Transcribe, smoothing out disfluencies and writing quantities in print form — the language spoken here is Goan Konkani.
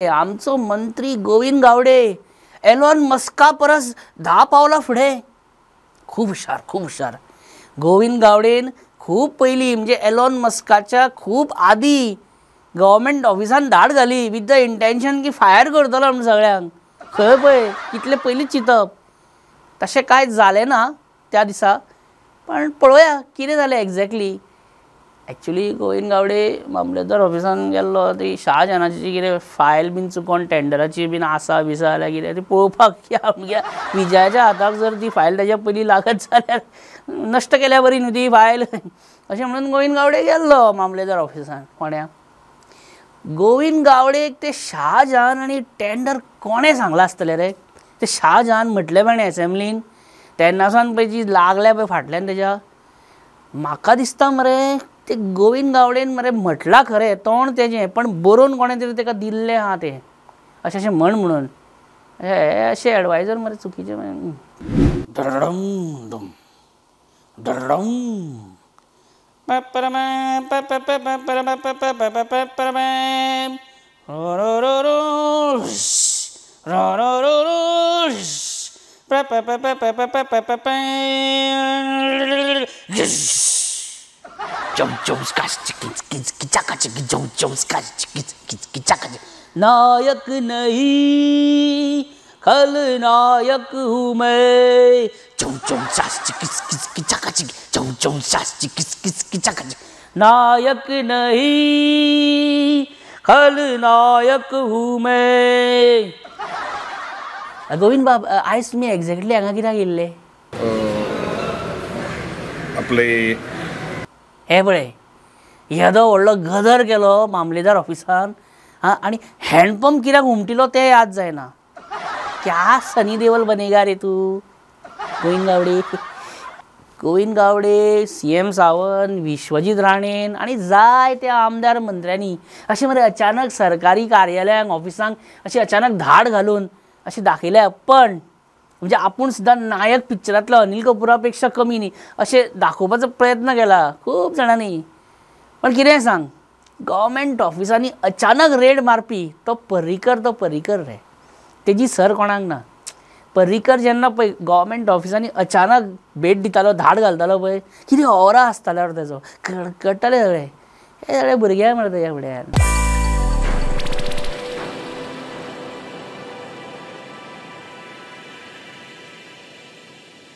आमचो मंत्री गोविंद गावडे एलॉन मस्का परस 10 पावलां फुडें. खूब हुशार, खूब हुशार गोविंद गावडेन. खूब पयलीं म्हणजे एलॉन मस्काच्या खूब आदी गव्हर्मेंट ऑफिसान धाड घाली विथ the intention की फायर करतलो म्हण सगळ्यांक. खंय पळय कितले पयलींच चिंतप. तशें कांय जालें ना त्या दिसा, पण पळोवया कितें जालें एक्झॅक्टली. एक्चुली गोविंद गावडे मामलेदार ऑफिसान गेल्लो, ती शाहजहानाची कितें फायल बीन चुकोन टेंडराची बीन आसा बिसा जाल्यार कितें ती पळोवपाक की आमच्या विजयाच्या हाताक जर ती फायल तेज्या पयलीं लागत जाल्यार नश्ट केल्या बरी न्हू ती फायल, अशें म्हणून गोविंद गावडे गेल्लो मामलेदार ऑफिसान फोंड्या. गोविंद गावडेक ते शाहजहान आनी टेंडर कोणें सांगलां आसतलें रे? ते शाहजहान म्हटलें पळय एसेंब्लीन तेन्नासान पळय जी लागल्या पळय फाटल्यान तेज्या, म्हाका दिसता मरे ते गोविंद गावडेन मरे म्हटलां खरें तोंड तेजें, पण बरोवन कोणें तरी तेका दिल्लें आहा तें अशें अशें म्हण म्हणून. हे अशें एडवायजर मरे चुकीचें. डरडम डम डरडम नायक नहीं खलनायक हूँ मैं. नायक नहीं खलनायक हूँ मैं. गोविंद बाब, आयज तुमी एक्झॅक्टली हांगा कित्याक येयल्ले? आपले हे पळय येदो व्हडलो गदर केलो मामलेदार ऑफिसान आं, आनी हँडपंप कित्याक हुमटिलो तें याद जायना. क्या सनी देवल बनेगा रे तूं गोविंद गावडे. गोविंद गावडे, सीएम सावंत, विश्वजीत राणेन आनी जायत्या आमदार मंत्र्यांनी अशें मरे अचानक सरकारी कार्यालयांक ऑफिसांक अशें अचानक धाड घालून अशें दाखयल्या. पण म्हणजे आपूण सुद्दां नायक पिक्चरांतलो अनिल कपुरा पेक्षा कमी न्ही अशें दाखोवपाचो प्रयत्न केला खूब जाणांनी. पण कितेंय सांग, गव्हर्मेंट ऑफिसांनी अचानक रेड मारपी तो पर्रीकर, तो पर्रीकर रे, तेजी सर कोणाक ना. पर्रीकर जेन्ना पळय गव्हर्मेंट ऑफिसांनी अचानक भेट दितालो, धाड घालतालो पळय, कितें ऑरा आसतालो तेजो, कडकडटाले सगळे. हे सगळे भुरगे मरे तेज्या फुड्यान.